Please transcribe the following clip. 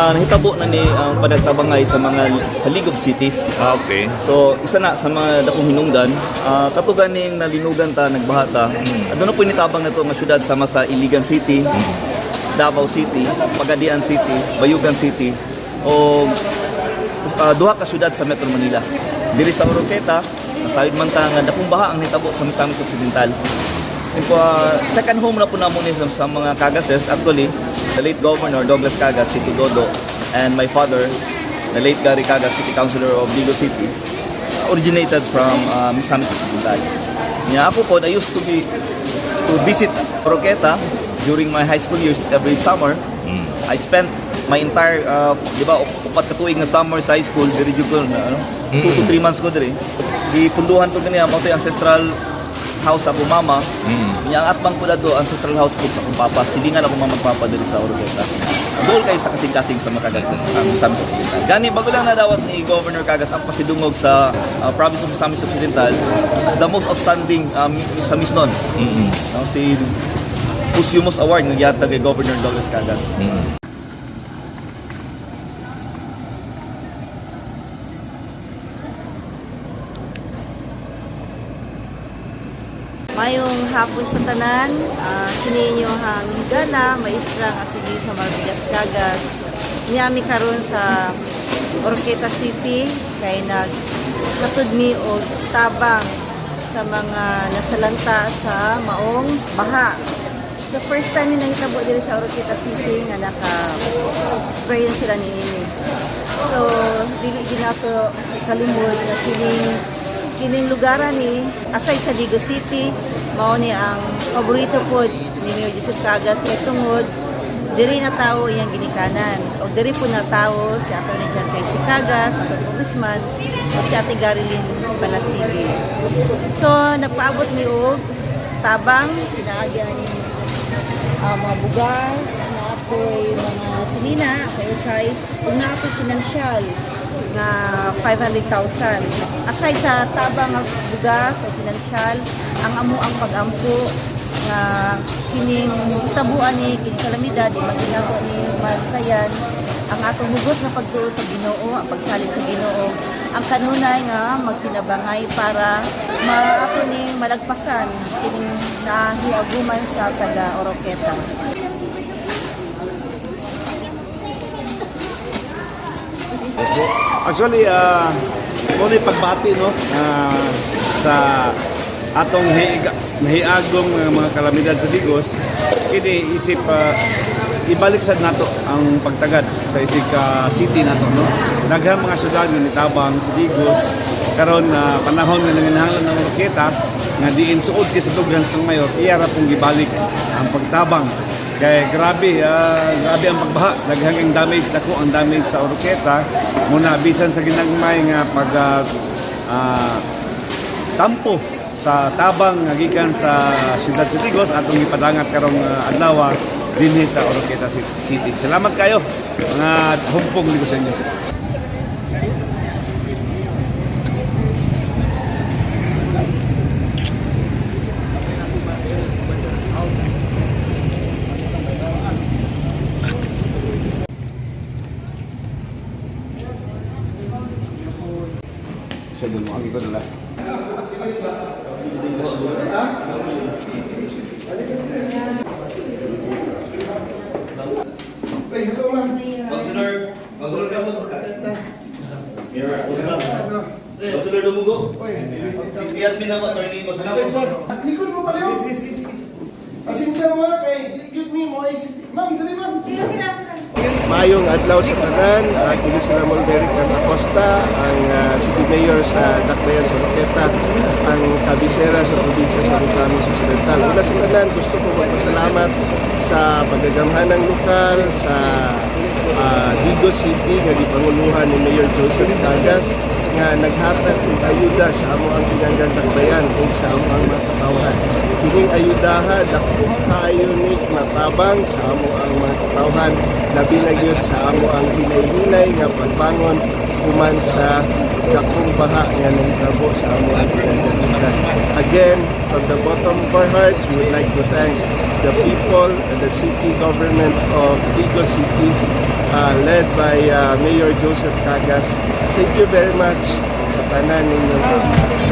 Nahitabo na ni ang panagtabangay sa mga sa League of Cities. Ah, okay. So, isa na sa mga dakong hinungdan, katugan ning nalinugan ta, nagbaha ta. Aduna po nitabang na to nga syudad sama sa Iligan City, Davao City, Pagadian City, Bayugan City o duha ka syudad sa Metro Manila. Diri sa Oroqueta, nasayod man ta nga dakong baha ang nitabo sa Misamis Occidental. Yung po, second home na po namo ni sa mga Cagases. Actually, the late Governor Douglas Cagas, City Dodo, and my father, the late Gary Cagas, City Councilor of Digos City, originated from Misamis Occidental. Nya ako po, I used to visit Oroqueta during my high school years every summer. I spent my entire, di ba, 4 ka tuig nga summer sa high school, diri jud ko na, ano, 2 to 3 months ko diri. Gipunduhan to ganiya, mao to yung ancestral house sa akong mama. Nya ang atbang ko dato ancestral house po sa akong papa. Silingan ako mama ug papa diri sa Oroqueta. Dool kayo sa kasing-kasing sa mga Cagas ang Misamis Occidental. Gani bago lang nadawat ni Governor Cagas ang pasidungog sa province of Misamis Occidental as the most outstanding sa Misnon. No, si Posthumous Award nga gihatag kay Governor Douglas Cagas. Mayong hapon sa tanan, kini ang higala, maestra nga sige sa Marbigas Cagas. Niyami karon sa Oroqueta City kay naghatod mi og tabang sa mga nasalanta sa maong baha. So first time ni nahitabo diri sa Oroqueta City nga naka-experience sila ni ini. So dili ginato kalimod nga kining kining lugaran ni aside sa Digos City mao ni ang paborito pod ni Mayor Joseph Cagas kay tungod diri na tao iyang ginikanan og diri po na tao si Atty. John Tracy Cagas, atong congressman, ug si Ate Garilyn Palasigi. So nagpaabot mi og tabang pinaagi ani mga bugas, naapoy mga silina, kay kay ug naapoy financial nga 500,000. Aside sa tabang nga bugas o financial, ang amo ang pag-ampo nga kining tabuan ni kining kalamidad di maginaho ni malikayan ang atong hugot nga pagtuo sa Ginoo, ang pagsalig sa Ginoo, ang kanunay nga magkinabangay para maato ning malagpasan kining nahiaguman sa taga Oroqueta. Actually, mo ni pagbati, no, sa atong nahiagong mga kalamidad sa Digos, kini isip ibalik sad nato ang pagtagad sa isig ka city nato, no. Daghang mga syudad nga nitabang sa Digos karon na panahon nga nanginahanglan ng Oroqueta nga diin suod kay sa dughan sa mayor, iya ra pong gibalik ang pagtabang kay grabe, grabe ang pagbaha, daghang ang damage, dako ang damage sa Oroqueta. Muna bisan sa ginagmay nga pag tampo sa tabang nga gikan sa siyudad sa Digos atong gipadangat karong adlaw dinhi sa Oroqueta City. Salamat kayo mga humpong Digosenyos. Councilor, Councilor Gabon, Councilor Dumugo, City Admin ako, Attorney Masunamo. Likod mo pala yun. Pasensya mo ha, kay di give me mo ay ma'am, dali ma'am. Maayong adlaw sa tanan, kini sila Molberic M. Acosta, ang City Mayor sa Dakbayan sa Oroqueta, ang kabisera sa probinsya sa Misamis Occidental. Una sa tanan, gusto ko magpasalamat sa pagagamhanang lokal sa Digos City nga gipanguluhan ni Mayor Joseph Cagas. nga naghatag og ayuda sa amoang tinanggang Dakbayan ug sa amoang mga katawhan. Kining ayudaha, dako kaayo ni matabang sa amoang mga katawhan, labi na gyud sa amoang hinay-hinay nga pagbangon human sa dakong baha nga nahitabo sa amoang tinanggang syudad. Again, from the bottom of our hearts, we would like to thank the people and the city government of Digos City, led by Mayor Joseph Cagas. Thank you very much sa tanan ninyong.